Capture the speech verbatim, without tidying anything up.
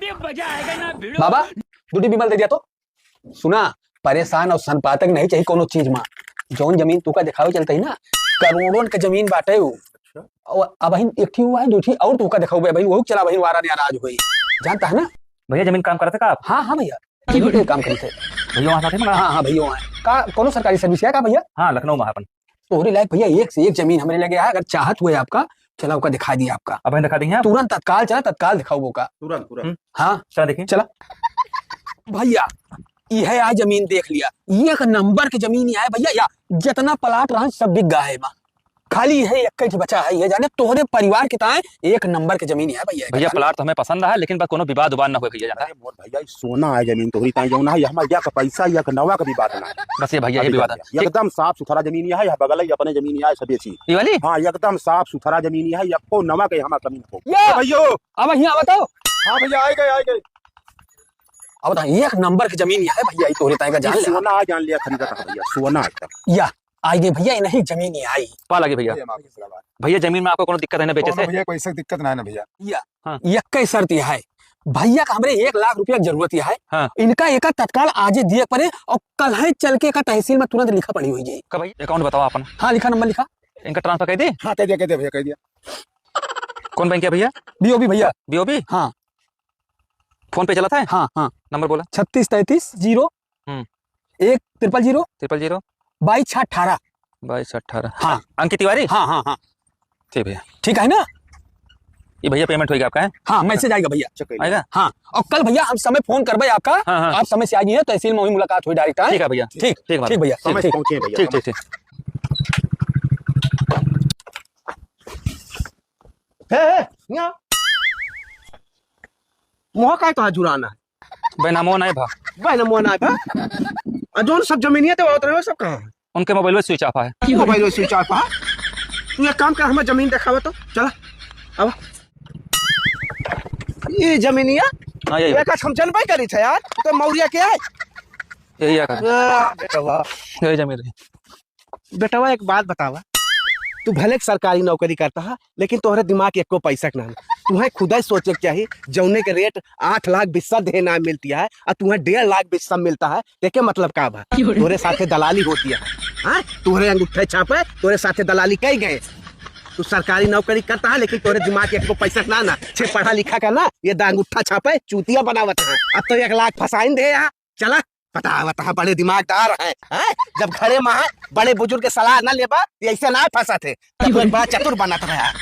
ये मजा आएगा ना भिड़ो। बाबा, दो टीपी मल दे दिया तो। सुना, परेशान और सनपातक नहीं चाहिए कोनो चीज मा। जौन जमीन तू का दिखावे चलता ही ना, करोड़ों के जमीन बाटे उ। अच्छा। और अब हिन एक ठी हुआ है, दो ठी और तू का दिखावे भाई, वो चला भाई वारा नाराज होई। जानता है ना? भैया, जमीन काम करते का आप? हाँ, हाँ भैया, जमीन पे काम करते। भैया वहाँ साथे मंगा? हाँ, हाँ भैया वहाँ। का कोनो सरकारी सर्विस है का भैया? हाँ, लखनऊ मा अपन। तोहरे लायक भैया एक से एक जमीन हमरे लगे है, अगर चाहत हुए आपका, चला ओका दिखा दिया आपका। अब दिखा देंगे आप? तुरंत तत्काल चला, तत्काल दिखाओ ओका। तुरंत, तुरंत। हम्म। हाँ। चला देखिए। चला। भैया, यह आ जमीन देख लिया, ये एक नंबर की जमीन है भैया, या जितना प्लाट रहा सब बिक गया है बा। खाली है एक ही बचा है, ये जाने तोहरे परिवार के ताए एक नंबर की जमीन है भैया। भैया, प्लाट तो हमें पसंद है, लेकिन बस कोनो विवाद उवाद ना होए भैया, जाना। अरे मोर भैया, ई सोना है जमीन तोहरी ताई, जौन है, ये हमार या का पैसा, या का नवा का भी बात ना है। बस ये भैया, ये अभी भी बात है। भैया, एकदम साफ सुथरा जमीन यह है, यह बगल ही अपने जमीन यह है, सब बेची। ये वाली? हाँ, एकदम साफ सुथरा जमीन यह है, ये को नवा के हमार कमी ना हो। ये ए भैयो। अब यहाँ बताओ। हाँ भैया, आए गए, आए गए। अब बताओ, एक नंबर की जमीन यह है भैया, ये तोहरे ताई का जान ये ले। सोना आ जान लिया, खरीदा था भैया, सोना एकदम। या, आई गई भैया, ये नहीं जमीन ही आई। पा लगे भैया। ये माफ कीजिएगा। भैया, जमीन में आपको कोनो दिक्कत है ना बेचे कोनो से? भैया, कोई सा दिक्कत ना है ना भैया। या, हाँ। यक्के शर्त यह है, भैया का हमरे एक लाख रुपया की जरूरत यह है। हाँ। इनका एका तत्काल आजे दिए पड़े और कल है चल के एका तहसील में तुरंत लिखा पढ़ी हुई जाए। का भाई, account बताओ अपन। हाँ, लिखा, नंबर लिखा। इनका transfer कर दे? हाँ, कह दिया, कह दिया भैया, कह दिया। कौन बैंक है भैया? बीओबी भैया। बीओबी? हाँ। PhonePe चलाता है? हाँ, हाँ। नंबर बोला। छत्तीस तैंतीस जीरो हम्म। एक ट्रिपल जीरो। ट्रिपल जीरो। बाईस छः अठारह। बाईस अठारह। हाँ। अंकित तिवारी? हाँ, हाँ, हाँ। ठीक भैया। ठीक है ना? ये भैया payment होइगा आपका, है? हाँ, message आएगा भैया। Check कर लिया। आएगा? हाँ, और कल भैया हम समय phone करबे आपका, हाँ, हाँ। आप समय से आ जाइए, तहसील में वही मुलाकात हुई direct, हाँ? ठीक है भैया। ठीक, ठीक, ठीक भैया। समय से ठीक, पहुँचे भैया, ठीक, समय ठीक, ठीक। हे, हे, यहाँ। मुँह काहे तो हाथ जुड़ाना है? बहना मोह नहीं भा। बहना मोह नहीं भा। आ जौन सब जमीनिया देवावत रहे, सब कहाँ है? उनके mobile में switch off है। Mobile में switch off है? तू एक काम कर, हमें जमीन देखावा तो, चला, अब। ये जमीनिया? हाँ, यही ये है। का हम जनबे करी थे यार, तो मौर्या के है? यही है का? आ, बेटवा। यही जमीन रही। बेटवा, एक बात बतावा, तू भले सरकारी नौकरी करता है, लेकिन तोहरे दिमाग एको पैसा के ना है। तुहें खुदे सोचे के चाही, जौने के rate आठ लाख बिस्सा देहे ना मिलती है, और तुहें डेढ़ लाख बिस्सा मिलता है, तो एके मतलब का बा? तोहरे साथे दलाली होती है, हाँ? तोहरे अंगूठे छापे, तोहरे साथे दलाली कई गए। तू सरकारी नौकरी करता है, लेकिन तोहरे दिमाग एको पैसा के ना ना, छे पढ़ा लिखा का ना, ये दा अंगूठा छापे, चूतिया बनावत है। अब तो एक लाख फसाइन दे यहाँ, चला। बतावत है, बड़े दिमागदार है, हैं? जब घरे में है, बड़े बुजुर्ग के सलाह ना लेबा, तो ऐसे ना फंसत है। तब एक बड़ा चतुर बनत रहा।